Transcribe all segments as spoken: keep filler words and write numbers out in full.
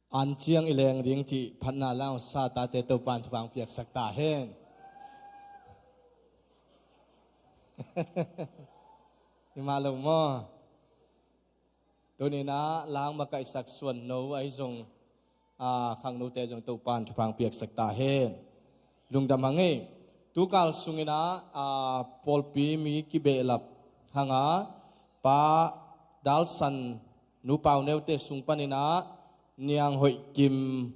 An ciang i leng ding cih phatna la hong sa tate Topan thupha hong piaksak ta hen. Hi mah lo maw? Tuni-in ah la hong makaihsak Suan no ahi zong, a, Khang note zong Topan thupha hong piaksak ta hen. Lungdam hang ei. Tukal sungin ah, a, pawlpi mi kibehlap hang a, Pa Dal San, Nu Pau Neu te sung panin ah Niang Hoih Kim,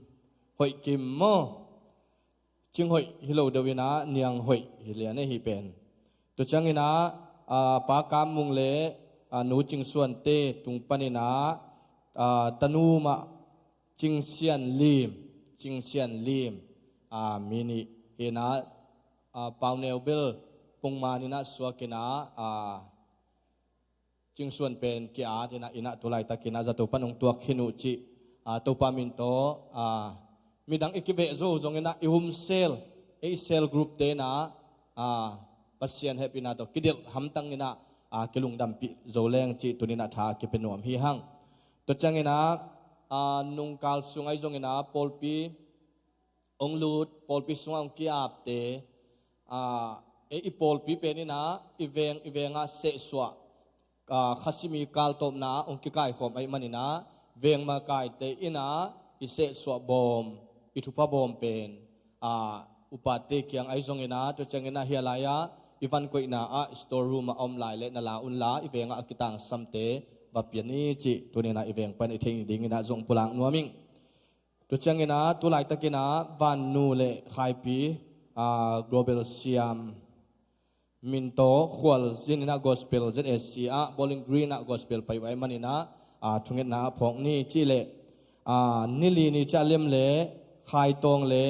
Hoih Kim maw? Cing Hoih hi lo deuh in ah Niang Hoih hi lian ei hi pen. Tua ciangin ah, a, Pa Kam Mung le, a, Nu Cing Suan te tung panin ah, a, tanu mah Cing Sian Lim, Cing Sian Lim, a, mi nih hi in ah, a, Pau Neu bel pongman in ah suak in ah, a, Cing Suan pen ki-at in ah, in ah tu laitakin ah zato pan hong tuak khin uh cih, a, Topa min tawh, a, midang i kiveh zo zongin ah i home cell, i cell group te in ah, a, Pasian hehpihna tawh kidelh hamtang in ah, a, kilungdampih zo leng cih tuni-in ah tha kipia nuam hi hang. Tua ciangin ah, a, nungkal sung ahi zongin ah pawlpi hong lut, pawlpi sungah hong ki-apte, a, ei i pawlpi pen in ah i veng, i vengah sehsuah, a, Khasi mi kaltawpna ah hong kikaikhawm ahih manin ah veng makaite in ah i sehsuah bawm, i thupha bawm pen, a, upate kiang ahi zongin ah, tua ciangin ah hia lai-ah i van koihna ah store room ah a om lai leh na la unla, i vengah a kitangsamte va pia ni cih tuni-in ah i veng pan i theih dingin ah zong pulak nuam ing. Tua ciangin ah tu laitakin ah Vannu le Khaipi, a, Global Siam min tawh Khualzin in ah Gospel Z A C ah, Bowling Green ah Gospel pai uh ahih manin ah, a, thungetna a phawk ni cih leh, a, Nili ni ciah lem le Khaitawng le,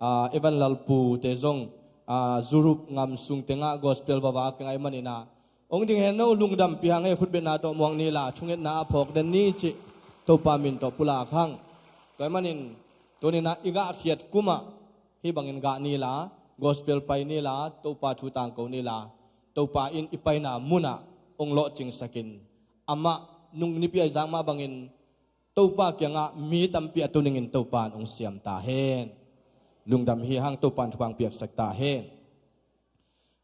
a, Evan Lalpu te zong, a, Zurup ngam sung tengah Gospel va vak ing ahih manin ah, hong ding hen no, lungdampih hang ei, khutbetna tawh muak ni la, thungetna a phawk den ni cih Topa min tawh pulak hang. Tua ahih manin tuni-in ah i gahkhiat kum ah hih bangin gah ni la, Gospel pai ni la, Topa thu tangko ni la, Topa in i paina mun ah hong lawhcingsak in, amah nung nipi a i zak mah bangin Topa kiangah mi tampi a tun dingin Topa in hong siam ta hen. Lungdam hi hang, Topa in thupha hong piaksak ta hen.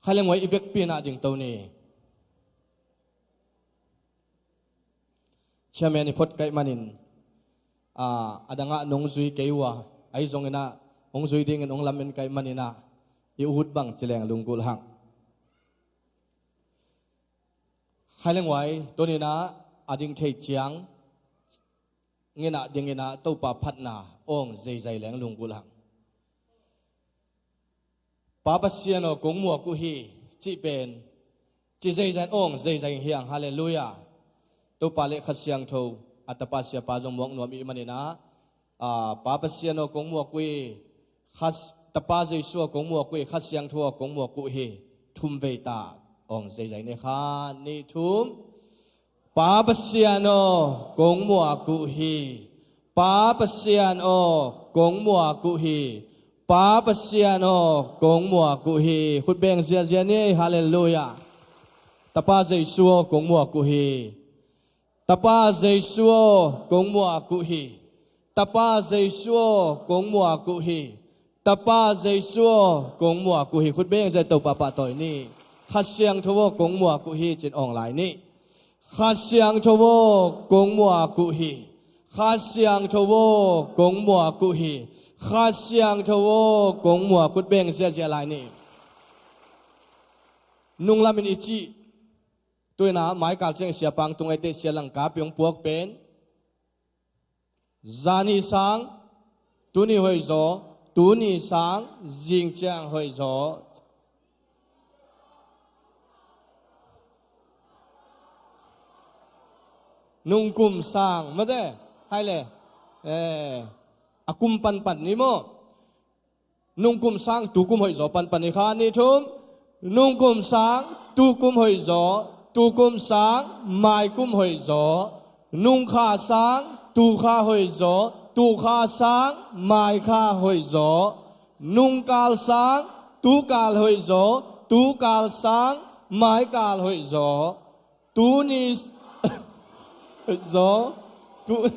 Khai leng huai, i vekpi-in ah dingto ni. Chairman i phot ka hih manin, a, a dangah nong zui kei uh a, ahi zongin ah hong zui dingin hong lamen ka hih manin ah i ut bang ci leng lunggulh hang. Khai leng huai, tuni-in ah a ding thei ciang ngen ah dingin ah Topa phatna awng zeizai leng lunggulh hang. Pa Pasian aw, kong muak uh hi, cih pen ci zeizai in awng zeizai hi hang. Halleluiah. Topa le Kha Siangtho, a, Tapa Siapa zong muak nuam i hih manin ah, a, Pa Pasian aw, kong muak uh hi, Kha S-, Tapa Jesu aw, kong muak uh hi, Kha Siangtho aw, kong muak uh hi. Thum vei ta, awng zeizai ni. Khat, nih, thum. Pa Pasian aw, kong muak uh hi. Pa Pasian aw, kong muak uh hi. Pa Pasian aw, kong muak uh hi. Khut beng ziazia ni. Halleluiah. Tapa Jesu aw, kong muak uh hi. Tapa Jesu aw, kong muak uh hi. Tapa Jesu aw, kong muak uh hi. Tapa Jesu aw, kong muak uh hi. Khut beng zia, Topa pahtawi ni. Kha Siangtho aw, kong muak uh hi, ci-in awng lai ni. Kha Siangtho aw, kong muak uh hi. Kha Siangtho aw, kong muak uh hi. Kha Siangtho aw, kong muak. Khut beng ziazia lai ni. Nunglamin i cih, tu-in ah maikal ciang i siapa tung ei teh, sia langka piong puak pen, zani sang tuni hoih zaw, tuni sang zing ciang hoih zaw. Nungkum sang, mate, hai le, eh, a kum panpan ni maw. Nungkum sang tukum hoih zaw panpan ni. Khat, nih, thum. Nungkum sang tukum hoih zaw, tukum sang maikum hoih zaw. Nungkha sang tukha hoih zaw, tukha sang maikha hoih zaw. Nungkal sang tukal hoih zaw, tukal sang maikal hoih zaw. Tuni s-, zaw, tu-,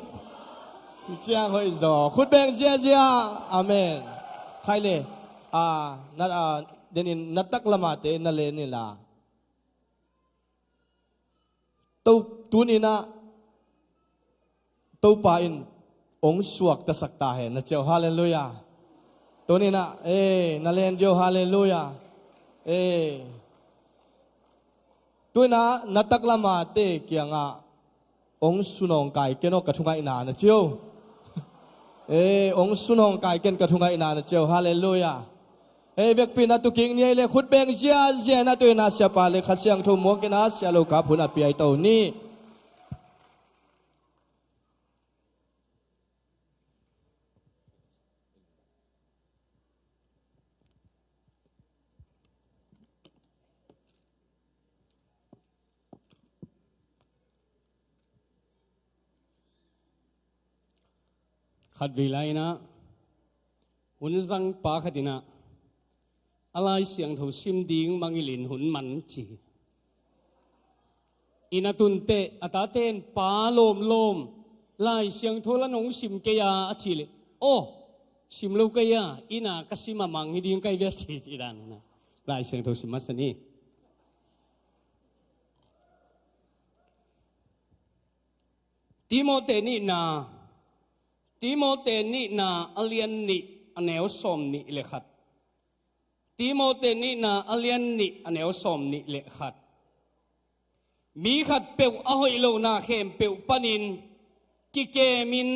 Ciang hoih zaw. Khut beng ziazia. Amen. Khai le. Ah, na, ah, denin na taklamate na len inla. To, tuninah Topa in hong suaktasak ta hen na ciau. Halleluiah. Tuninah, eh, na len diau. Halleluiah. Eh. Tuninah na taklamate kiangah hong sunawng kai ken aw ka thungaihna na ciau. Eh, hong sunawng kai ken ka thungaihna na ciau. Halleluiah. Hei, vekpi na tukik ni ei le khut beng ziazia na tuina siapa le Kha Siangtho muak ina sia lo kap hun a piai to ni. Khatvei lai inah hun zangpa khat inah a Lai Siangtho sim ding mangilhin hun man ci hi. Inn a tunteh a taten pa lawmlawm Lai Siangtho la nong sim kei a a cih leh, aw, sim lo kei a, inn a ka sim a mang hi ding kai ve ci ci dan inah Lai Siangtho sim masa ni. Timote nihna, Timote nihna a lian nih a neu sawm nih le khat. Timote nihna a lian nih a neu sawm nih le khat. Mi khatpeuh a hoih lohna khempeuh panin kikemin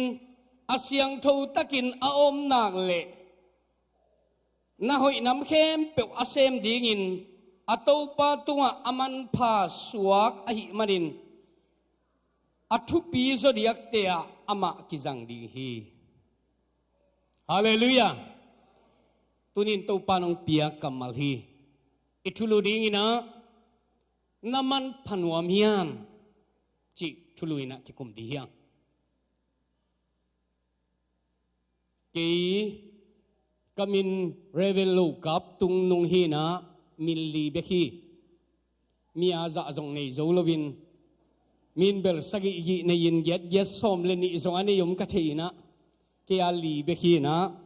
a siangtho takin a om nak leh na hoih nam khempeuh a sem dingin a Topa tungah a manpha suak ahih manin a thupi zaw diakte ah amah kizang ding hi. Halleluiah. Tunin Topa nong piak kammal hi. I thulu dinginah na manpha nuam hiam cih thulu inah kikum dih hiang. Kei ka min Reverend Lo Kap Tung Nung hi inah min li bek hi. Mi a zah zong nei zo loin min bel sagih gih nei-in giat giat sawm le nih zong a nei om ka thei inah kei a li bek hi inah.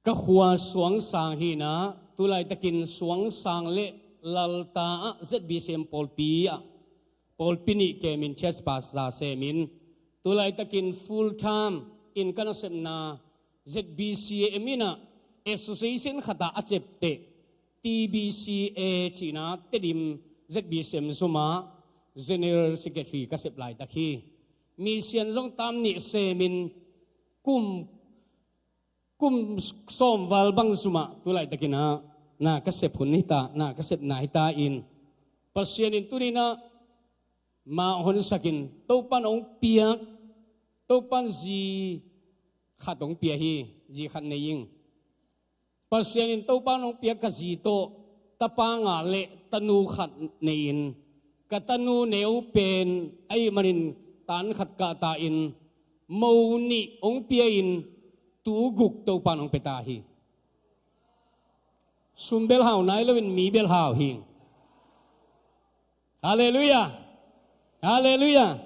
Ka khua Suangsang hi inah, tulaitakin Suangsang le Lalta ah Z B C M pawlpi ah pawlpi nih kemin church pastor semin, tulaitakin full time in ka nasepna Z B C M inah association khatah a cepteh T B C A cihna Tedim Z B C M zumah General Secretary ka sep laitak hi. Mission zong tam nih semin kum kum sawmval bang zumah tulaitakinah na ka sep hun hita, na ka sepna hita in Pasian in tuninah mah honsakin Topan hong piak, Topan zi khat hong pia hi, zi khat nei ing. Pasian in Topan hong piak ka zi tawh tapa nga le tanu khat nei-in ka tanu neu pen ahih manin tan khat kahta in mo nih hong pia-in tu guk Topan hong pia ta hi. Sum bel hau nai loin mi bel hau hi. Halleluiah. Halleluiah.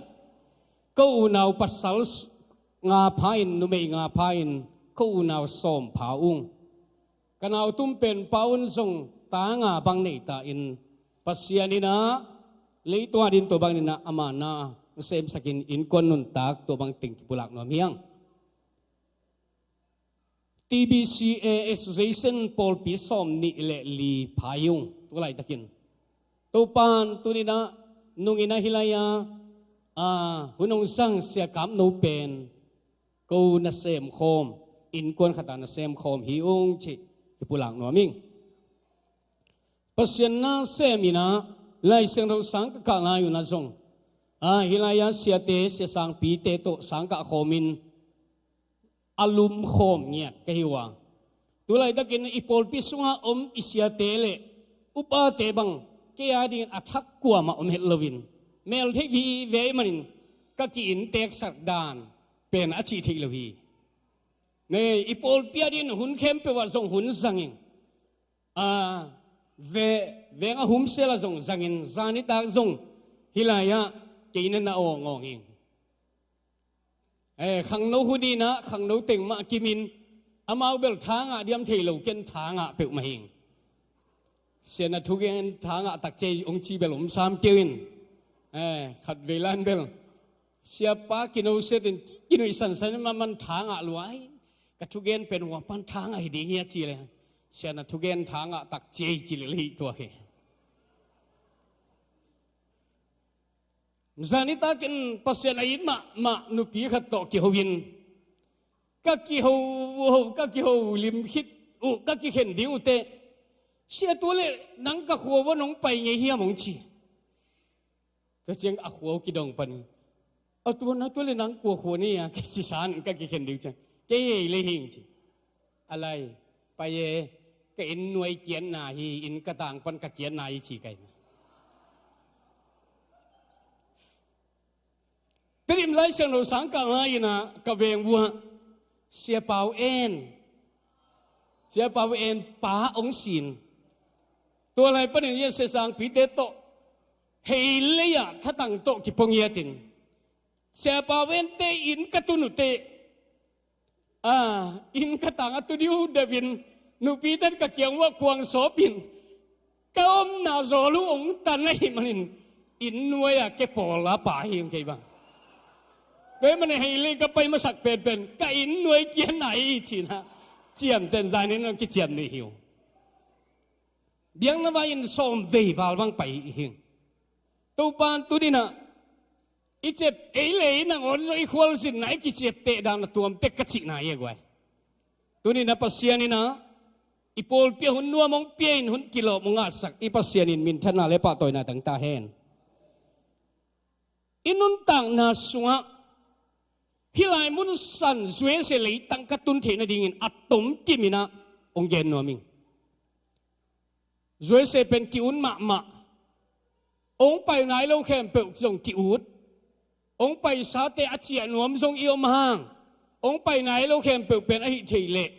Ko unau pasal s-, nga pha-in, numei nga pha-in, ko unau sawm pha ung. Ka nau tum pen pa un zong ta nga bang nei ta in Pasian inah leitung a ding tua bang inah ama na semsakin innkuan nuntak tua bang teng kipulak nuam hiang. T B C A Association pawlpi sawm nih le li pha hi ung tu laitakin. Topan tuninah nungin ahi lai-a, a, hun hong sang siakam no pen ko nasem khawm, innkuan khata nasem khawm hi ung cih kipulak nuam ing. Pasian nasem inah Lai Siangtho sang ka kah lai unah zong, a, hi lai-a siate, sia sangpite tawh sang kah khawmin a lumkhawm ngiat ka hi uh a. Tu laitakin i pawlpi sungah om i siate le upate bang kei a dingin a thak kuamah om het loin mel theih vive manin ka ki-innteksak dan pen a cih theih lo hi. Nei, i pawlpi a dingin hun khempeuh ah zong hun zangin, a, ve, veng a humsel a zong zangin, zanitak zong hi lai-ah kei na na awngawng ing. Eh, khangno hun in ah, khangno teng mah kimin, amau bel tha ngah diam thei lo, ken tha ngah peuhmah hing. Sian a thugen tha ngah takciai hong ci bel om sam keu in. Eh, khat vei lan bel siapa kinoset in, kinuih sansan in, man man tha ngah lua hi. Ka thugen pen hua pan tha ngah hi ding hi a ci le, sian a thugen tha ngah takciai ci lel hi tua hi. Zan nitak in Pasian a it mahmah nupi khat tawh kiho in, ka kiho uh, ka kiho lim khit uh, ka kikhen ding uh teh, sia, tua leh nang ka khua vuah nong pai ngei hiam, hong ci. Ka ciang a khua uh kidong pan in, a tua na, tua leh nang kua khua ni a, ka ci san, ka kikhen ding uh ciang, kei hei le hing ci. A lai, pai e, ka inn nuai kiatna hi, inn ka tang pan ka kiatna hi ci kai. Tedim Lai Siangtho sang kang lai in ah ka veng vuah Sia Pau En, Sia Pau En pa hong sin. Tua lai panin Sia Sangpite tawh hei lei ah thatang tawh kipong hiatin, Sia Pau En te inn ka tun uh teh, a, inn ka tang a tu ding uh deuh in, nupite in ka kiang uah kuang sawp in, ka omna zawl uh hong tan ahih manin, inn nuai a ke pawl a pa hi hong kei bang. Kei man hei lei ka pai masak penpen, ka inn nuai kiatna hi ci in ah, ciamteh in zan in hong kiciam ni hi uh. Biakna vai in sawm vei val bang pai hi. Topa in tuni in ah, i ciap ei le ei nangawn zong i khualzinna, i kiciapteh dan a tuam tek ka cihna hi a guai. Tuni in ah Pasian in ah i pawlpi ah hun nuam hong pia in, hun kilawm hong ngahsak i Pasian in minthanna le pahtawina tang ta hen. I nuntakna sungah hih lai mun san U S A leitang ka tun theih nadingin a tomkim in ah hong gen nuam ing. U S A pen ki-ut mahmah. Hong pai nai lo khempeuh zong ki-ut. Hong paisate a ciah nuam zong i om hang, hong pai nai lo khempeuh pen ahi thei leh,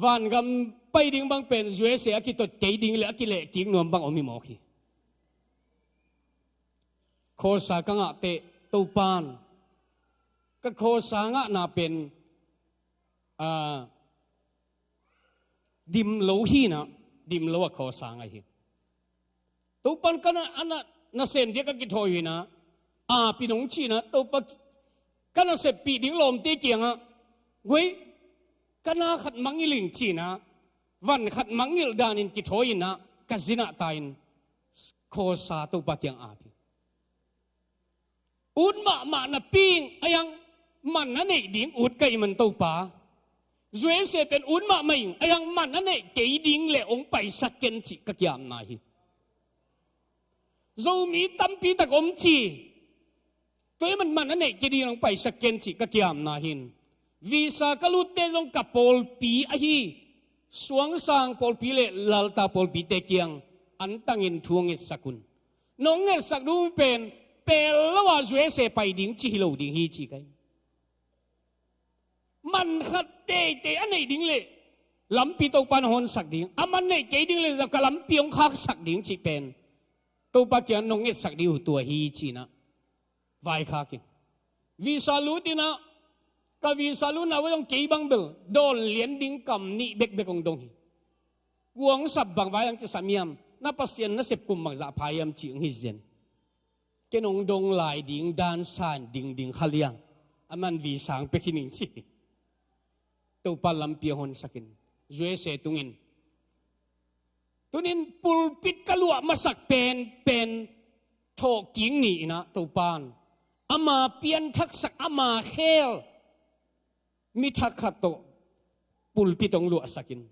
vangam pai ding bang pen U S A a kitot kei ding le a kilehkik nuam bang om hi mawk hi. Khawsa ka ngah teh Topa in ka khawsa ngahna pen, a, dim lo hi in ah, dim lo a khawsa ngah hi. Topa in ka na, a na, nasem diak ka kithawi uh in ah, ap in hong ci in ah, Topa, ka naseppih ding lawmte kiangah, guai, ka na khat mangngilh ing ci in ah, van khat mangngilh danin kithawi in ah, ka zin ah ta in khawsa Topa kiang ap hi. Ut mahmah napi in, a hiang man a neih ding ut ka hih man Topa, U S A pen ut mahmah ing, a hiang man a neih kei ding le hong paisak ken cih ka ki-apna hi. Zomi tampi tak om ci, tua ahih man man a neih kei ding le hong paisak ken cih ka ki-apna hi. Visa ka lutte zong ka pawlpi ahi Suangsang pawlpi le Lalta pawlpite kiang an tangin thu hong ngetsak un. Nong ngetsak ding pen pel lo a U S A pai ding cih hi lo ding hi ci ka hi. Man khat teitei a neih ding le lampi Topa in hong honsak ding, a man neih kei ding le zong ka lampi hong khaksak ding cih pen Topa kiang nong ngetsak ding uh tua hi ci in ah vaikhak in. Visa lut in ah, ka visa lutna uh zong kei bang bel dawn lian ding kam nih bekbek hong dong hi. Kua hong sap bang vai hong kisam hiam, na Pasian nasep kum bangzah pha hiam cih hong hi zen. Ken hong dong lai ding dan san dingding kha liang, a man visa hong pia khin ing ci. Topa lampi hong honsak in, U S A tung in. Tuni in pulpit ka luah masak penpen thawhkik ni in ah Topa in ama pianthaksak, ama khel mi thak khat tawh pulpit hong luahsak in.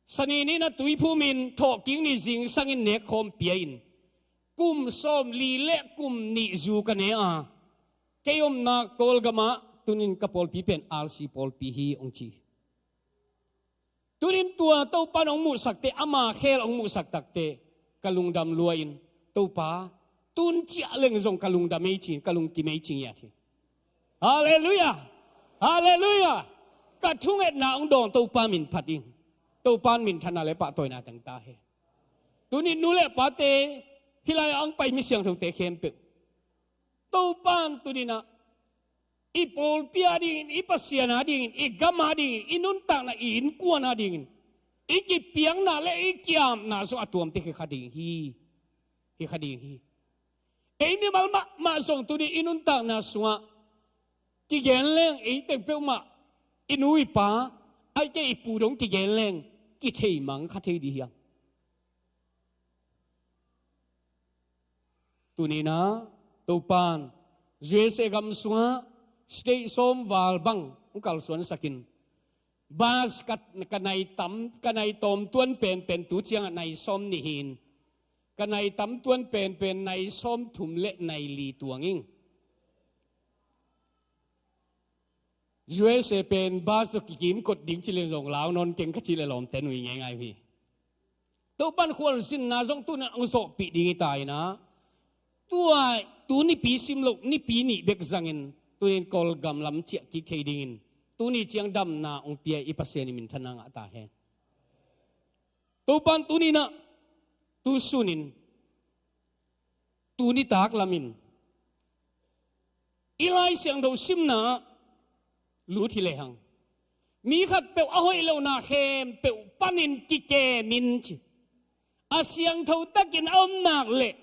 Sani ni in ah Tuiphum in thawhkik ni zingsang in nekkhawm pia in, kum sawmli le kum nih zu ka ne a, kei omna Kawlgam ah tuni in ka pawlpi pen R C pawlpi hi hong ci. Tuni in tua Topa in hong muhsak teh, ama khel hong muhsak tak teh, ka lungdam lua in, Topa, tun ciah leng zong ka lungdam ei ci in, ka lungkim ei ci ngiat hi. Halleluiah! Halleluiah! Ka thungetna hong dawng Topa min phat ing. Topa in minthanna le pahtawina tang ta hen. Tuni in nu le pate, hih lai-ah hong pai mi siangthote khempeuh, Topa in tuni in ah i pawlpi a dingin, i Pasian a dingin, i gam a dingin, i nuntakna, i innkuan a dingin, i kipiakna le i ki-apna zong a tuamte hi kha ding hi. Hi kha ding hi. Ei mimal mahmah zong tuni i nuntakna sungah kigen leng, ei teng peuhmah, i nu i pa, ahih kei i pu dong kigen leng, kitheimang kha thei ding hiam? Tuni-in ah Topa'n U S A gam sungah state sawm val bang hong kalsuansak in, bus ka, ka nai tam, ka nai tawm tuan penpen tu ciangah nai sawm nih hi-in, ka nai tam tuan penpen nai sawm thum le nai li tuang ing. U S A pen bus tawh kikimkot ding ci leng zong lau nawn keng ka cih leh lawmte nuih ngeingai uh hi. Topa'n khualzinna zong tu-in hong zawhpih ding hi ta-in ah, tua tu nipi sim loh nipi nih bek zangin tuni-in Kawlgam lam ciah kik thei dingin tuni ciang damna hong pia i Pasian i minthanna ngah ta hen. Topa'n tuni-in ah, tu sunin, tu nitak lamin i Lai Siangtho simna ah lut hi lehang, mi khatpeuh a hoih lohna khempeuh panin kikem in ci. A siangtho takin a om nak leh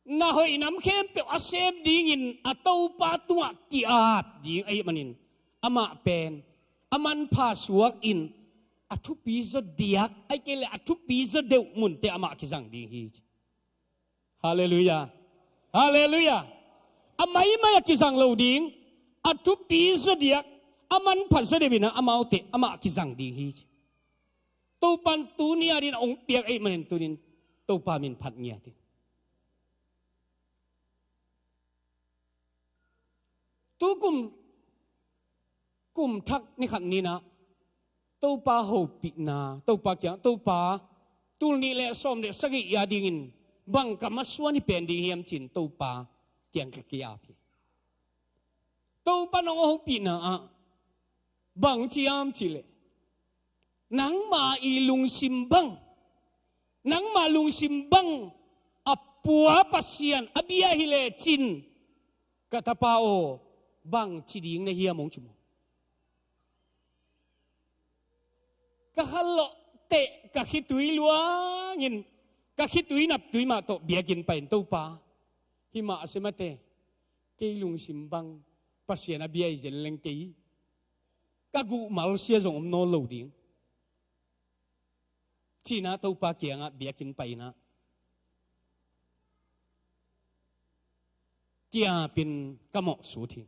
na hoih nam khempeuh a sem dingin a Topa tungah ki-ap ding ahih manin, amah pen a manpha suak in a thupi zaw diak, ahih kei leh a thupi zaw deuh munte amah kizang ding hi ci. Halleluiah. Halleluiah. A maimai a kizang lo ding, a thupi zaw diak, a manpha zaw deuh in ah amaute amah kizang ding hi ci. Topa'n tuni a dingin hong piak ahih manin tuni-in Topa min phat ngiat hi. Tu kum, kum thak ni khat ni-in ah Topa hopihna, Topa kiang, Topa, tul nih le sawm le sagih a dingin bang ka masuan hi pen ding hiam ci-in Topa kiang ka ki-ap hi. Topa'n hong hopihna ah bang ci hiam cih leh, nangma i lungsim bang, nangma lungsim bang a pua Pasian a bia hi lecin, ka tapa aw, bang ci ding na hiam, hong ci maw. Ka khanlawh teh, ka khitui luangin, ka khitui naptui mah tawh biakinn pai-in, Topa, hih mah a sia mate, kei lungsim bang Pasian a bia hi zen leng kei, ka guh malsia zong om nawn lo ding, ci-in ah Topa kiangah biakinn pai-in ah ki-apin ka mawhsut hi.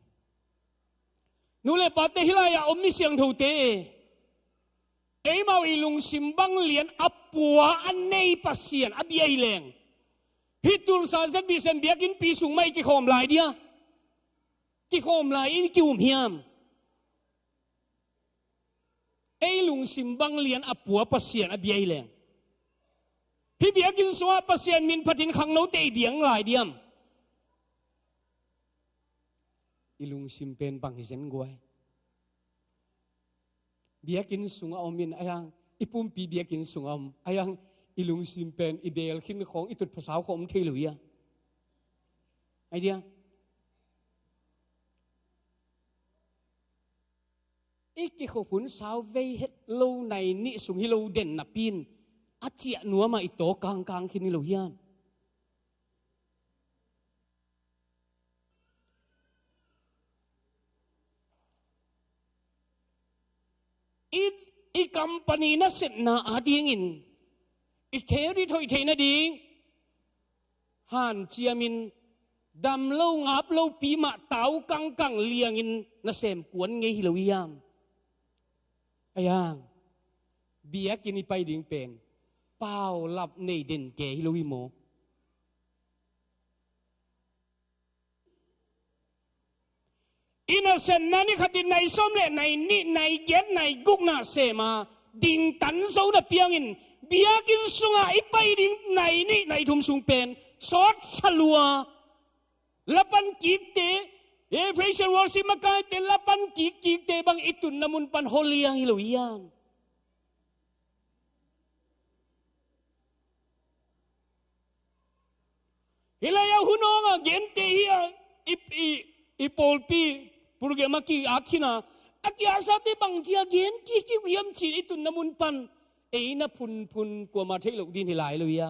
Nu le pate, hih lai-ah om mi siangthote, eimau i lungsim bang lian a pua a nei Pasian a bia hi leng, hih Tulsa Z B C M biakinnpi sung mah i kikhawm lai dia? Kikhawm lai in ki-um hiam? Ei lungsim bang lian a pua Pasian a bia hi leng, hih biakinn sungah Pasian min phatin khangnote i diang lai diam? I lungsim pen bang hi zen guai. Biakinn sungah om in, a hiang, i pumpi biakinn sungah om, a hiang, i lungsim pen i beel khin khawng, i tutphah sau khawng om thei lo hia? Ai dia? I kikhop hun sau vei het lo nai nih sung hi lo den napi-in, a ciah nuam-ah i tawk kangkang khin hi lo hiam? I, i company nasepna a dingin, i credit hoih theih nading hanciamin, dam lo ngap lopi mah tau kangkang liangin nasem kuan ngei hi lo hiam? A hiang, biakinn i pai ding pen paulap nei den ke hi lo hi maw? I nasemna ni khatin nai sawm le nai nih, nai giat, nai guk na sem a, dingtan zo na piangin, biakinn sungah i pai ding nai nih nai thum sung pen sawtsa lua, lapan kikte, eh, praise and worship makaite lapan kikkikte bang i tunna mun pan holiang hi lo hiam? Hih lai-ah hun awng a gente hi a, i, i, i pawlpi Program a ki-at khin a, a ki-atsate bangci a gen kik hiam cih i tunna mun pan ei na phunphun kuama theih loh ding hi lai lo hi a.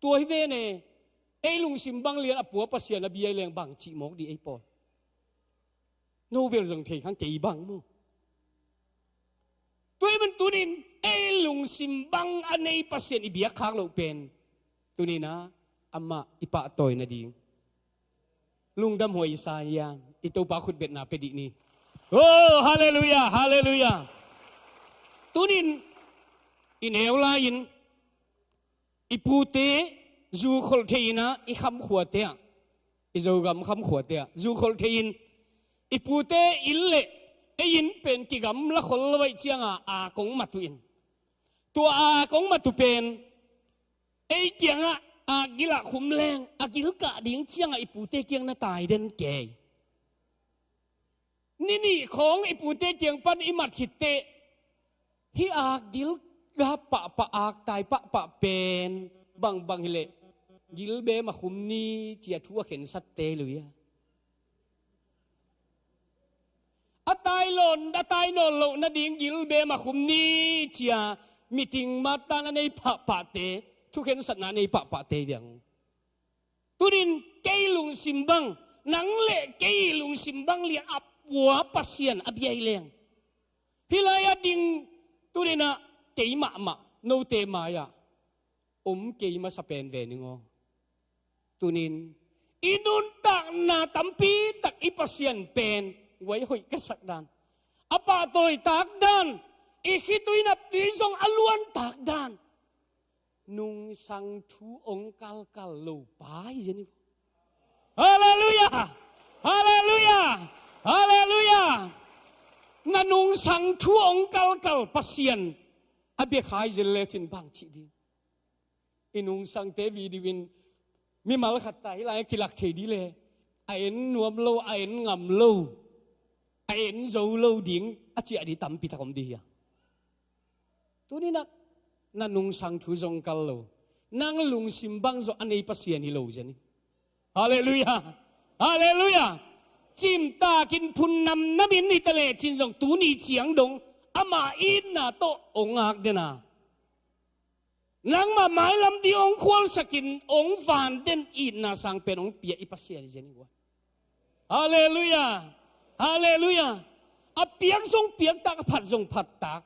Tua hi ven e, ei lungsim bang lian a pua Pasian a bia i leng bangci mawk ding ei pawl. No bel zong thei khang kei bang maw. Tua ahih manin tuni-in ei lungsim bang a nei Pasian i biak khak loh pen tuni-in ah amah i pahtawi nading lungdam huai i sa hi a, i Topa khutbetna pia dih ni. Oh, halleluiah, halleluiah. Tuni-in i neu lai-in i pute zu kholh thei-in ah i khamkhuate ah, i Zogam khamkhuate ah zu kholh thei-in i pute inn le ei inn pen kigamla khol lo ahih ciangin a kong mat uh in, tua a kong mat uh pen ei kiangah a gil ah khum leng a gil kah ding ciangin i pute kiang na tai den kei. Ni nih khawng i pute kiang pan i mat khit teh hih ak gil gah pahpah, ak tai pahpah pen bangbang hileh gil bem a khum ni ci-a thu a khensat te hi lo hi a. A tai nawn, a tai nawn loh nading gil bem a khum ni ci-a meeting mattan a nei pahpahte, thukhensatna a nei pahpahte hi ding. Tuni-in kei lungsim bang, nang le kei lungsim bang lian a pua Pasian a bia i leng, hih lai-ah ding tuni-in ah kei mahmah note mai-ah om kei masa pen ve ning aw. Tuni-in i nuntakna tampi tak i Pasian pen guai hoih ka sak dan, a pahtawi tak dan, i khitui i naptui zong a luan tak dan, nungsang thu ong kalkal lo pa hi zen hi. Halleluiah! Halleluiah! Halleluiah! Na nungsang thu ong kalkal Pasian a bia kha hi zen lecin bang cih ding? I nungsangte video in mimal khat ta hih lai-ah kilak thei dih le a en nuam lo, a en ngam lo, a en zo lo ding a ciah ding tampi tak om ding hi a. Tuni-in ah na nungsang thu zong kal lo, nang lungsim bang zawh a nei Pasian hi lo zen hi. Halleluiah! Halleluiah! Cimtakin phun namnamin hi ta lecin zong tuni ciang dong ama itna tawh ong ngak den a, nangmah mailam ding ong khualsakin ong van den itna sang pen ong pia i Pasian hi zen hi ua. Halleluiah! Halleluiah! A piak zong piak tak, a phat zong phat tak.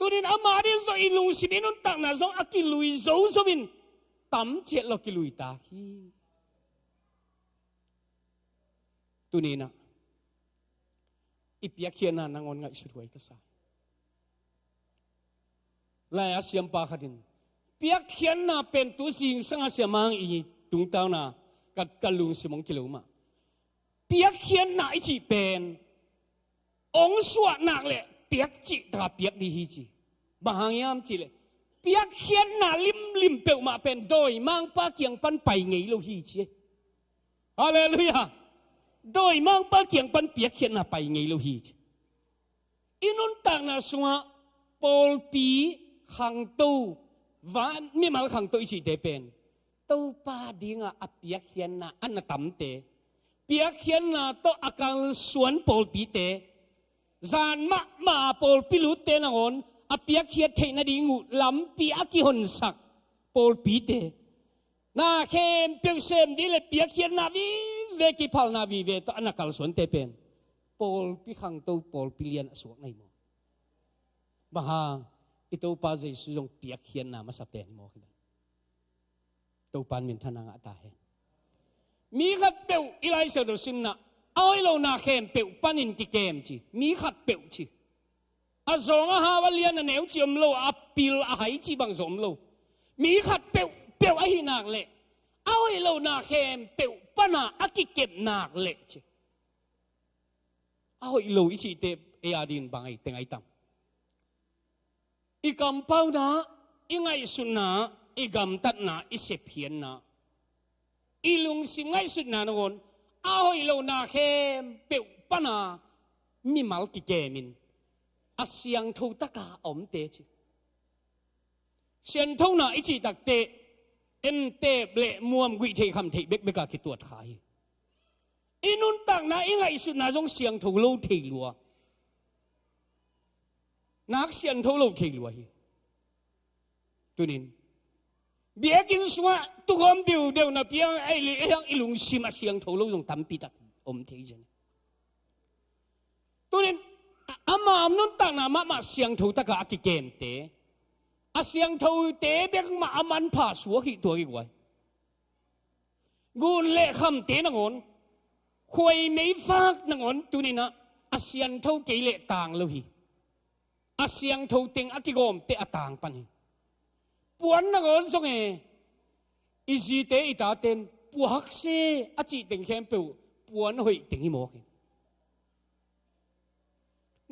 Tuni-in ama ding zong i lungsim i nuntakna zong a kilui zozo in tam ciat lo kilui tak hi. Tuni-in ah i piakkhiatna nangawn ngaihsut huai ka sa. Lai-a siampa khat in piakkhiatna pen tu zingsang a siamang i tungtauna ka, ka lungsim ong kilo mah. Piakkhiatna i cih pen ong suah nak le piak cih taka piak ding hi ci. Bang hang hiam cih le piakkhiatna limlim peuhmah pen dawimangpa kiang pan pai ngei lo hi ci. Halleluiah! Dawimangpa kiang pan piakkhiatna pai ngei lo hi ci. I nuntakna sungah pawlpi, khangto, van, mimal khangto i cihte pen Topa dingah a piakkhiatna a na tamte, piakkhiatna tawh a kalsuan pawlpite, zan mahmah pawlpi lutte nangawn a piakkhiat theih nading uh lampi a kihonsak pawlpite, na khempeuh sem ding le piakkhiatna vive, kiphalna vive tawh a na kalsuante pen pawlpi khangto, pawlpi lian a suak na hi maw? Bang hang? I Topa Jesu zong piakkhiatna masa pen hi maw? Hi dan Topa in minthanna ngah ta hen. Mi khatpeuh i Lai Siangtho simna a hoih lo na khempeuh panin kikem ci. Mi khatpeuh ci. A zawng a hau a lian a neu ci om lo, a pil a hai ci bang zong om lo. Mi khat peuhpeuh ahi nak leh a hoih lo na khempeuh pana a kikep nak leh ci. A hoih lo i cihte ei a dingin bang ei teng ai tam? I kampauna, i ngaihsutna, i gamtatna, i sepkhiatna, i lungsim ngaihsutna nangawn a hoih lo na khempeuh pana mimal kikemin a siangtho taka a omte ci. Sianthona i cih takteh entep le muam guih theih kham theih bekbeka kituat kha hi. I nuntakna, i ngaihsutna zong siangtho lo thei lua. Nak siangtho lo thei lua hi. Tunin biakinn sungah tukhawm deuhdeuh na piang a i lungsim a siangtho lo zong tampi tak om thei zen. Tunin a, ama nuntakna mahmah siangtho taka a kikemte, a siangthote bek mah a manpha suak hi tua kikuai. Gun le khamte nangawn, khuai meifak nangawn tuninah a siangtho kei leh tang lo hi. A siangtho teng a kigawmte a tang pan hi. Puan nangawn zong e, i zite i taten puak se a cih teng khempeuh puan hoih teng hi mawk hi.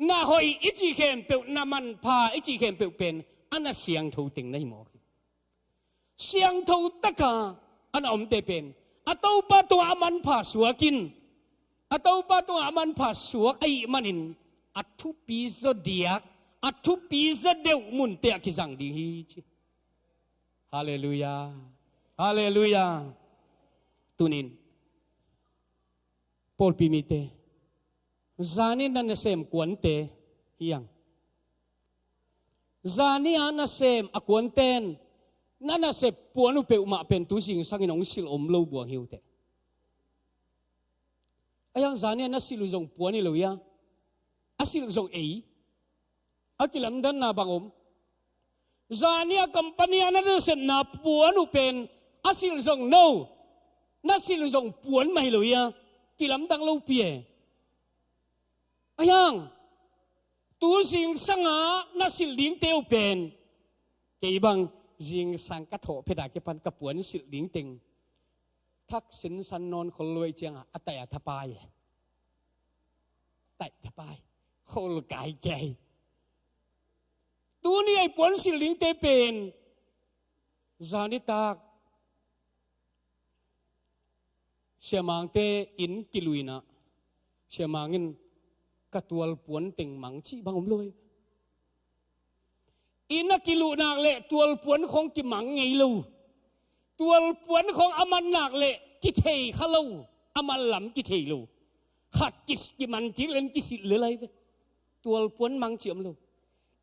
Na hoih i cih khempeuh, na manpha i cih khempeuh pen a na siangtho teng na hi mawk hi. Siangtho taka a na omte pen a Topa tungah a manpha suak in, a Topa tungah a manpha suak ahih manin a thupi zaw diak, a thupi zaw deuh munte a kizang ding hi ci. Halleluiah. Halleluiah. Tunin pawlpi mite, zani na nasem kuante hi ang. Zani a nasem a kuanten na nasep puan uh peuhmah pen tu zingsangin hong silh om lo buang hi uh teh. Ahi hang zani a na silh uh zong puan hi lo hi a, a silh zong ei. A kilamdanna bang om? Zani a company a na nasepna puan uh pen a silh zong no, na silh uh zong puan mah hi lo hi a, kilamdang lopi e. Ahi hang tu zingsanga na silh dingte uh pen, kei bang zingsang ka thawh phet a kipan ka puan silh ding teng thak sinsan nawn khol lo ahih cianga a taih a thapai e. Taih thapai, khol kai kei. Tuni a i puan silh dingte pen zanitak Siamangte inn kiluh inah, Siamang in ka tualpuan teng mang cih bang om lo hi. Inn a kiluh nak leh tualpuan khong kimang ngei lo. Tualpuan khong a man nak leh kithei kha lo, a man lam kithei lo. Khat kis-, kiman kik len kisilh le lai ve. Tualpuan mang cih om lo.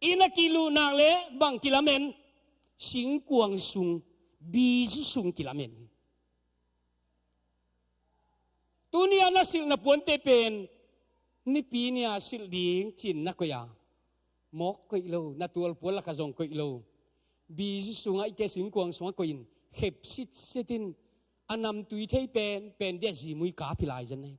Inn a kiluh nak leh bang kilamen, singkuang sung, bizu sung kilamen hi. Tuni a na silhna puante pen Nipi ni-a silh ding ci-in na koih a, mawk koih lo, na tualpuan lakah zong koih lo. Bizu sungah i ke singkuang sungah koih in khep sitset in a namtui thei pen pen dia zimui kap hi lai zen na hi.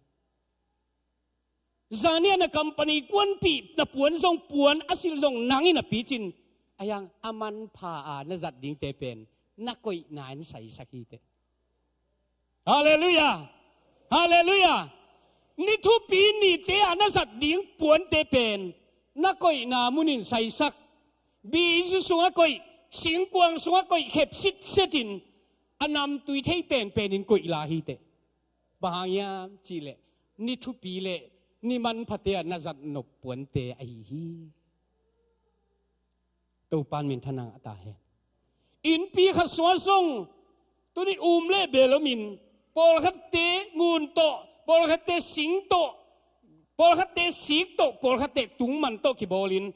Zani a na company kuanpih na puan zong puan a silh zong nang in a picin, a hiang a manpha a na zat dingte pen na koihna in saisak hi teh. Halleluiah. Halleluiah. Ni thupi nite a na zat ding puante pen na koihna munin saisak. Bizu sungah koih, singkuang sungah koih khep sitset in a namtui thei penpen in koih lai hi teh. Bang hang hiam cihleh ni thupi le ni manphate a na zat nop puante ahi hi. Topan minthanna a ta hen. Innpi khat sungah zong tuni um le bel omin, pawlkhatte ngun tawh, pawlkhatte sing tawh, pawlkhatte sik tawh, pawlkhatte tungman tawh kibawlin,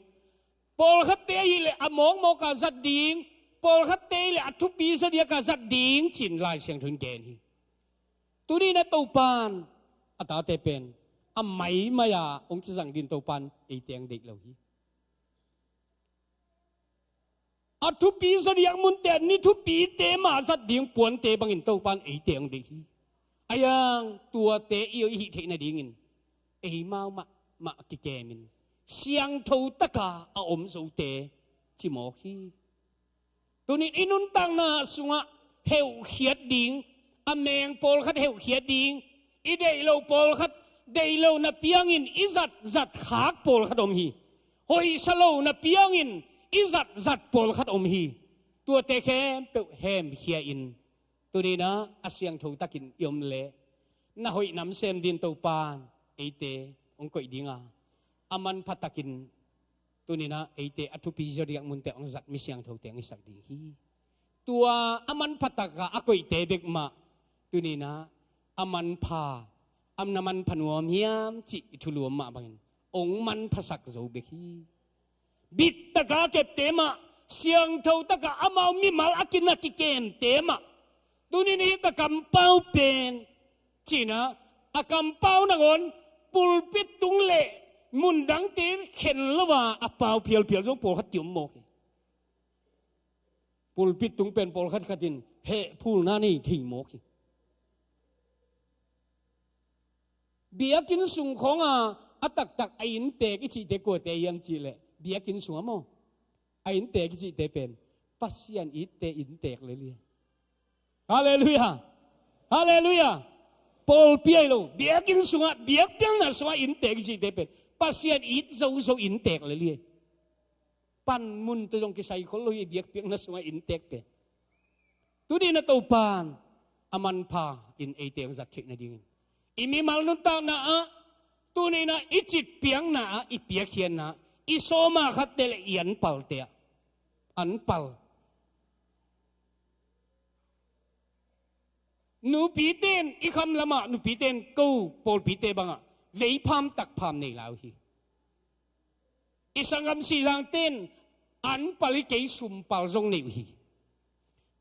pawlkhatte ahileh a mawkmawk a zat ding, pawlkhatte ahileh a thupi zaw diak a zat ding ci-in Lai Siangtho in gen hi. Tuni na Topan a tate pen a maimai a hong kizang ding Topan eite hong deih lo hi. A thupi zaw diak munte, ni thupite mah zat ding puante bangin Topan eite hong deih hi. A hiang tuate i hih theih nadingin eimau mahmah kikemin siangtho taka a om zote cimawk hi. Tunin i nuntakna sungah heuhkhiat ding, a meng pawlkhat heuhkhiat ding, i deih lo pawlkhat, deih lo na piangin i zatzat khak pawlkhat om hi. Hoihsa lo na piangin i zatzat pawlkhat om hi. Tuate khempeuh hemkhia in, tuninah a siangtho takin i om leh na hoih nam sem din Topan eite hong koih dinga, a manpha takin tuninah eite a thupi zaw diak munte hong zat mi siangthote hong hisak ding hi. Tua a manpha taka a koihte bek mah tuninah a manpha Am na manpha nuam hiam cih i thuluam mah bangin hong manphasak zo bek hi. Bittaka kepte mah, siangtho taka amau mimal a kina kikemte mah, tuni-in hih ka kampau pen, ci-in ah, a kampau nangawn pulpit tung le mundangte khen lo a, a pau phialphial zong pawlkhat ki-om mawk hi. Pulpit tung pen pawlkhat khatin hehphulna nei thei mawk hi. Biakinn sung khawng a, a taktak a inntek i cihte kuate hiam cih leh, biakinn sungah maw, a inntek i cihte pen Pasian itte inntek lel hi. Halleluiah. Halleluiah. Pawlpi ahi lo, biakinn sungah, biakpiakna sungah inntek i cihte pen Pasian it zozo inntek lel hi. Panmun tawh zong kisai khol lo hi, biakpiakna sungah inntek pen. Tuni-in ah Topa'n a manpha in eite hong zat theih nadingin, i mimal nuntakna ah, tuni-in ah i citpiakna ah, i piakkhiatna ah, i sawma khatte le i anpalte ah, anpal. Nupite in i kham lamah, nupite in ko pawlpite bangah veipham takpham nei lai uh hi. I sanggam Sihzangte in anpal hi kei, sumpal zong nei uh hi.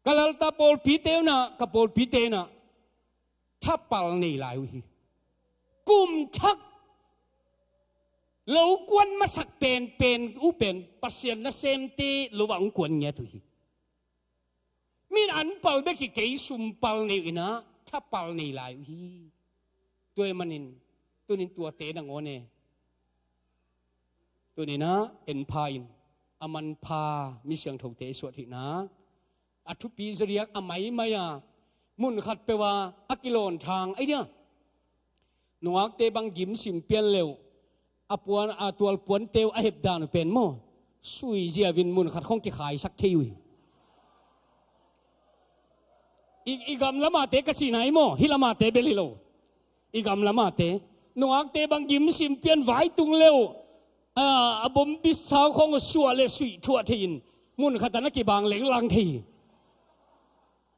Ka Lalta pawlpite un ah, ka pawlpite in ah thapal nei lai uh hi. Kum thak lo kuan masak penpen uh pen Pasian nasemte lo ah hong kuan ngiat uh hi. Min anpal bek hi kei, sumpal nei uh in ah thapal nei lai uh hi. Tua ahih manin tuni-in tuate nangawn e, tuni-in ah en pha in, a manpha mi siangthote i suah theihna a thupi zaw diak a maimai a, mun khat peuh a a kilawn thang ahi dia. Nungakte bang gim sim pian le uh, a puan, a tual puante uh a hepdan uh pen maw, sui ziau in mun khat khawng kikhaisak thei uh hi. I, i gam lamate ka cihna hi maw, hih lamate bel hi lo. I gam lamate, nungakte bang gim sim pian vai tung le uh, a, a bom bisau khawng uh suah le suih thuah thei-in mun khat ah na kibang lenglang thei hi.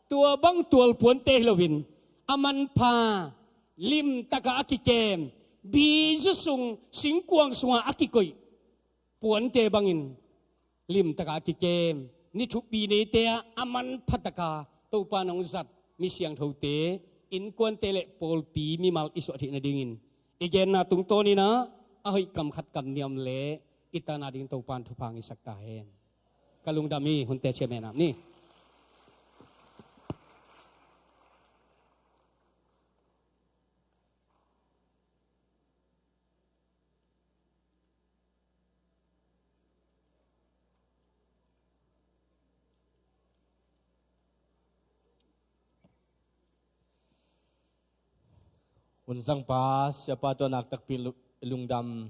Tua bang tual puante hi loin, a manpha limtaka a kikem, bizu sung singkuang sunga a kikoih puante bangin limtaka a kikem, ni thupi neite ah a manphataka Topa in hong zat mi siangthote, innkuante le pawlpi mimal i suah theih nadingin i genna tungtawnin ah a hoih kam khat kam nih om leh i tan ading Topa in thupha hong hisak ta hen. Ka lungdam hi, hun teh chia mah ni. Hun zangpa, siapa tawh nakpi takin lu-, lungdam.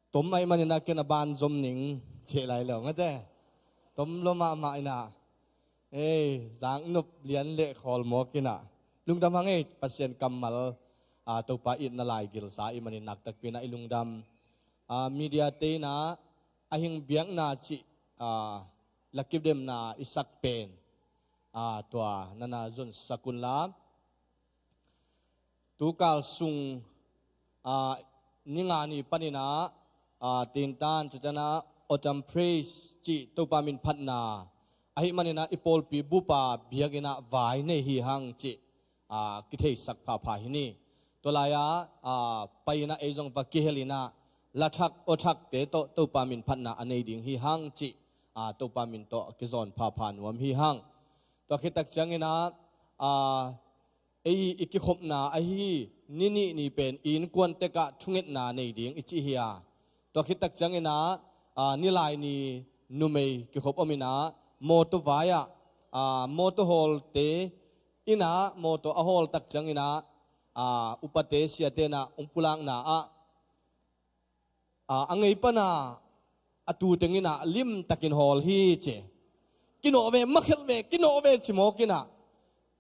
Tom ahih manin ah ken a ban zom ning ci lai lo mate. Tom lua mahmah in ah, ei, zaknop lian le khawl mawk in ah, lungdam hang ei, Pasian kammal, a, Topa itna lai gilsa ahih manin nakpi takin ah i lungdam. A, mediate in ah a hing biakna cih, a, la kidemna i sak pen, a, tua na na zonsak un la. Tukal sung, a, ni nga ni panin ah, a, tintan cician ah Autumn Praise cih Topa min phatna ahih manin ah i pawlpi bup a biakinn ah vai nei hi hang cih, a, kitheisak phapha hi ni. Tua lai-ah, a, pai in ah ei zong va kihel in ah la thak aw thakte tawh Topa min phatna a nei ding hi hang cih, a, Topa min tawh kizawn phapha nuam hi hang. Tua khit tak ciangin ah, a, ei i kikhopna ahi ni nih ni pen i innkuan tek ah thungetna nei ding i cih hi a. Tua khit tak ciangin ah, a, ni lai ni numei kikhop om in ah, mawtaw vai ah, a, mawtaw hawlte in ah mawtaw a hawl tak ciangin ah, a, upate siate in ah hong pulakna ah, a, a ngei pan a, a tu teng in ah limtakin hawl hi ci. Kinawh ve, makhelh ve, kinawh ve ci mawk in ah,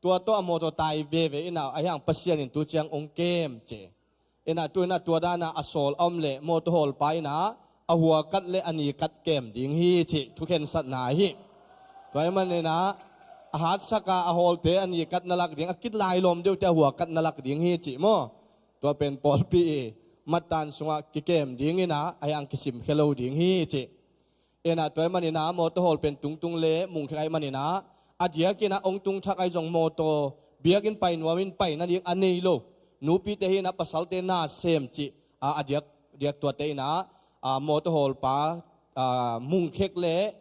tua tawh a mawtaw tai veve in ah, ahi hang Pasian in tu ciang hong kem ci. In ah tu in ah tua dan a a sawl a om leh mawtaw hawlpa in ah a hua kat le a ni kat kem ding hi cih thukhensatna hi. Tua ahih manin ah a hatsak a a hawlte a ni kat na lak ding, a kit lai lawm deuhte a hua kat na lak ding hi cih maw. Tua pen pawlpi i mattan sungah kikem dingin ah, ahi hang kisimkhia lo ding hi ci. Ina tua ahih manin ah mawtaw hawl pen tungtung le mungkhek ahih manin ah, a diakin ah hong tung thak ahi zong mawtaw biakinn pai nuam in pai nading a nei lo. Nupite hi in ah pasalte na sem ci, a, a diak, diak tuate in ah, a, mawtaw hawlpa, a, mungkhek le,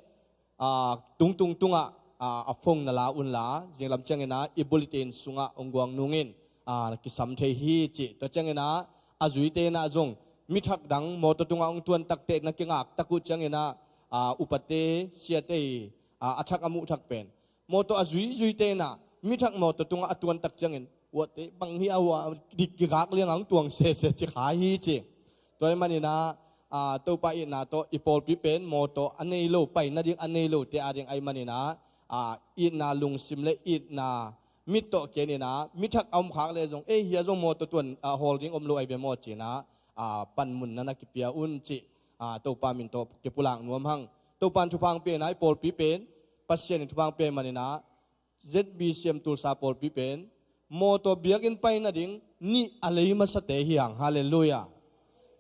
a, tungtung tungah, a, a phone na la unla, zinglam ciangin ah i bulletin sungah hong guang nungin, a, kisam thei hi ci. Tua ciangin ah a zuite in ah zong mi thak dang mawtaw tungah hong tuan takteh na kingak tak uh ciangin ah, a, upate, siate i, a, a thak a muh thak pen mawtaw a zuizuite in ah mi thak mawtaw tungah a tuan tak ciangin, uate bang hi a, ua dik kigak liang a hong tuang sese ci kha hi ci. Tua ahih manin ah, a, Topa itna tawh i pawlpi pen mawtaw a nei lo, pai nading a nei lote ading ahih manin ah, a, itna lungsim le itna mit tawh ken in ah, mi thak a om khak leh zong, ei, hia zong mawtaw tuan, a, hawl ding om lo ahi ve maw ci in ah, a, panmun na na kipia un ci, a, Topa min tawh kipulak nuam hang. Topa in thupha hong pia in ah, i pawlpi pen Pasian in thupha hong pia ahih manin ah, Z B C M Tulsa pawlpi pen mawtaw biakinn pai nading nih a lei masate hi hang. Halleluiah.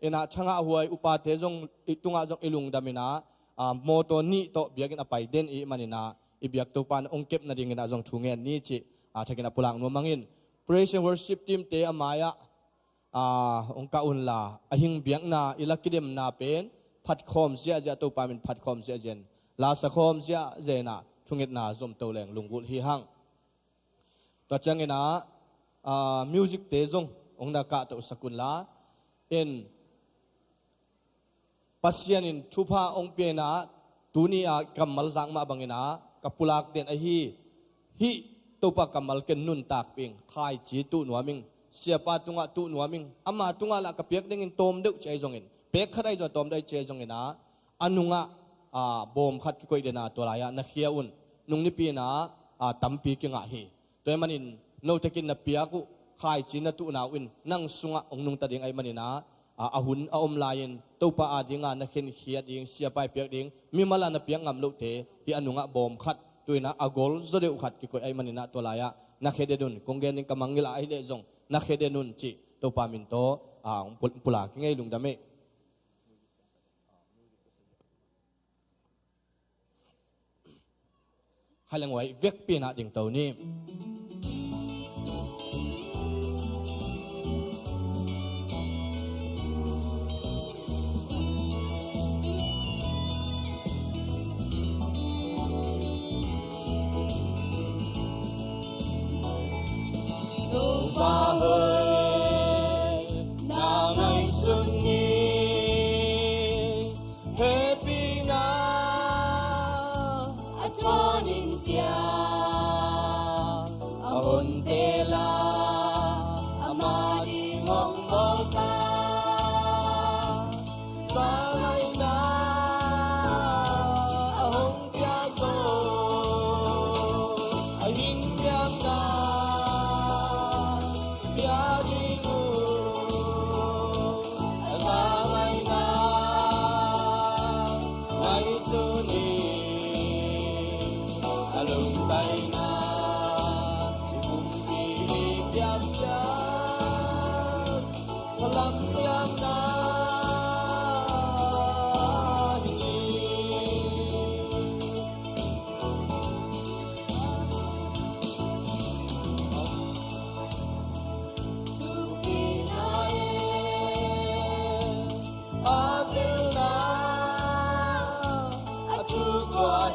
In ah thangah huai upate zong i tungah zong i lungdam in ah, a, mawtaw nih tawh biakinn a pai den i hih manin ah, i biak Topa in hong kep nadingin ah zong thu ngen ni ci, a, thakin a pulak nuam hang in. Praise and worship team te a mai-ah, a, hong kah unla, a hing biakna i la kidemna pen phatkhawm ziahziah, Topa min phatkhawm ziahziah in, lasa khawm ziahziah in ah thungetna zomto leng lunggulh hi hang. Tua ciangin ah, a, music te zong hong na kahtohsak unla, en, Pasian in thupha hong pia in ah, tuni-a kammal zak mah bangin ah ka pulak den ahi. Hih Topa kammal ken nuntakpih ing, khaici tuh nuam ing, siapa tungah tuh nuam ing, ama tungah lah ka piak dingin tawm deuh ci ahi zongin, pek khat ahi zong tawm deuh ci ahi zongin ah, a nungah, a, bawm khat kikoih den a, tua lai-ah na khia un. Nung nipi in ah, a, tampi kingah hi. Tua ahih manin note kin na piak uh khaici na tuhna uh in nang sungah hong nungta ding ahih manin ah, a, a hun a om lai-in Topa adinga na khenkhiat ding, siapa i piak ding, mimal a na piak ngam lohte, hih a nungah bawm khat, tu-in ah a gol zaw deuh khat kikoih ahih manin ah, tua lai-ah na khia den un. Kong gen ding ka mangngilh a ahih leh zong na khia den un cih Topa min tawh, a, hong pul-, pulak ing ei, lungdam ei. Khaileng uai vekpi in ah dingto ni. Topa hoih, na ngaihsun ni. Hehpihna a thawn in pia, a honte la, ama ding hong bawl ta. Zangaihna a hong pia zo, a hing biakna pia ding uh, a zangaihna ngaihsun in, a lungtaina i pumpi i piaksa, a lampiakna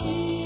hi.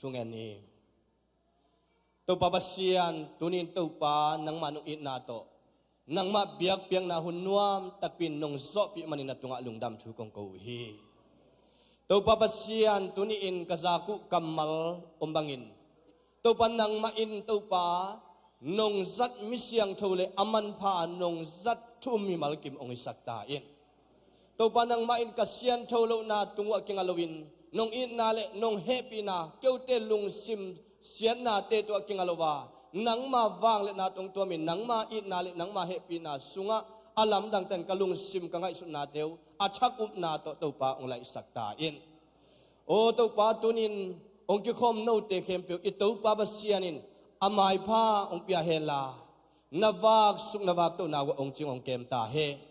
Thungen ni. Topa Pasian, tuni-in Topa nangmah nong itna tawh, nangmah biakpiakna hun nuam takpi in nong zawhpih manin na tungah lungdam thu kong ko uh hi. Topa Pasian, tuni-in ka zak uh kammal om bangin, Topa nangmah in Topa nong zat mi siangtho le a manpha nong zat thu um mimal kim hong hisak ta in. Topa nangmah in ka siantho lohna tung uh a kinga loin, nong itna le nong hehpihna keute lungsim siatnate tawh a kinga lo a, nangma vangliatna tawh hong tuamin nangma itna le nangma hehpihna sungah a lamdangte in ka lungsim ka ngaihsutnate uh a thak upna tawh Topa hong laihsak ta in. Aw Topa, tuni-in hong kikhawm note khempeuh i Topa Pasian in a maipha hong pia henla, na vaksuk na vaktohna uh a hong cing hong kem ta hen.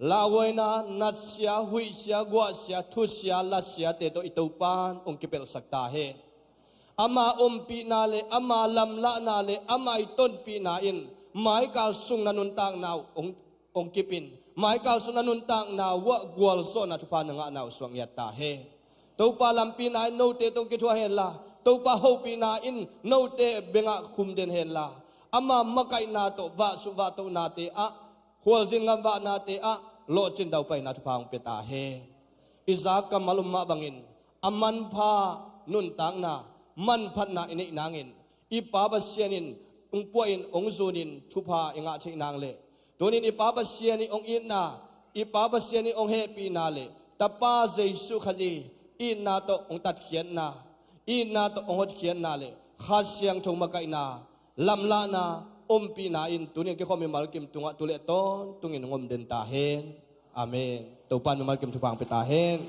Lauhuaina, natsia, huihsia, guahsia, thusia, latsiate tawh i Topa in hong kipelhsak ta hen. Ama ompihna le ama lamlahna le ama i tonpihna in maikal sung na nuntakna uh hong, hong kip in, maikal sung na nuntakna uh ah gualzawhna thupha na ngahna uh suak ngiat ta hen. Topa lampina in note tawh kithuah henla, Topa hopihna in note bengah khum den henla, ama makaihna tawh vahsuh vahtohnate ah, khualzin gamvahnate ah lawhcin daupaina thupha hong pia ta hen. I zak kammal om mah bangin a manpha nuntakna, manphatna i neih nangin, i Pa Pasian in hong puahin hong zunin thupha i ngah theih nang le, tuni-in i Pa Pasian in hong itna, i Pa Pasian in hong hehpihna le Tapa Jesuh Khazih itna tawh hong tatkhiatna, itna tawh hong hotkhiatna le Kha Siangtho makaihna, lamlahna, ompihna in tuni-in kikhawm mimal kim tungah tu le tawntungin hong om den ta hen. Amen. Topa in mimal kim thupha hong pia ta hen.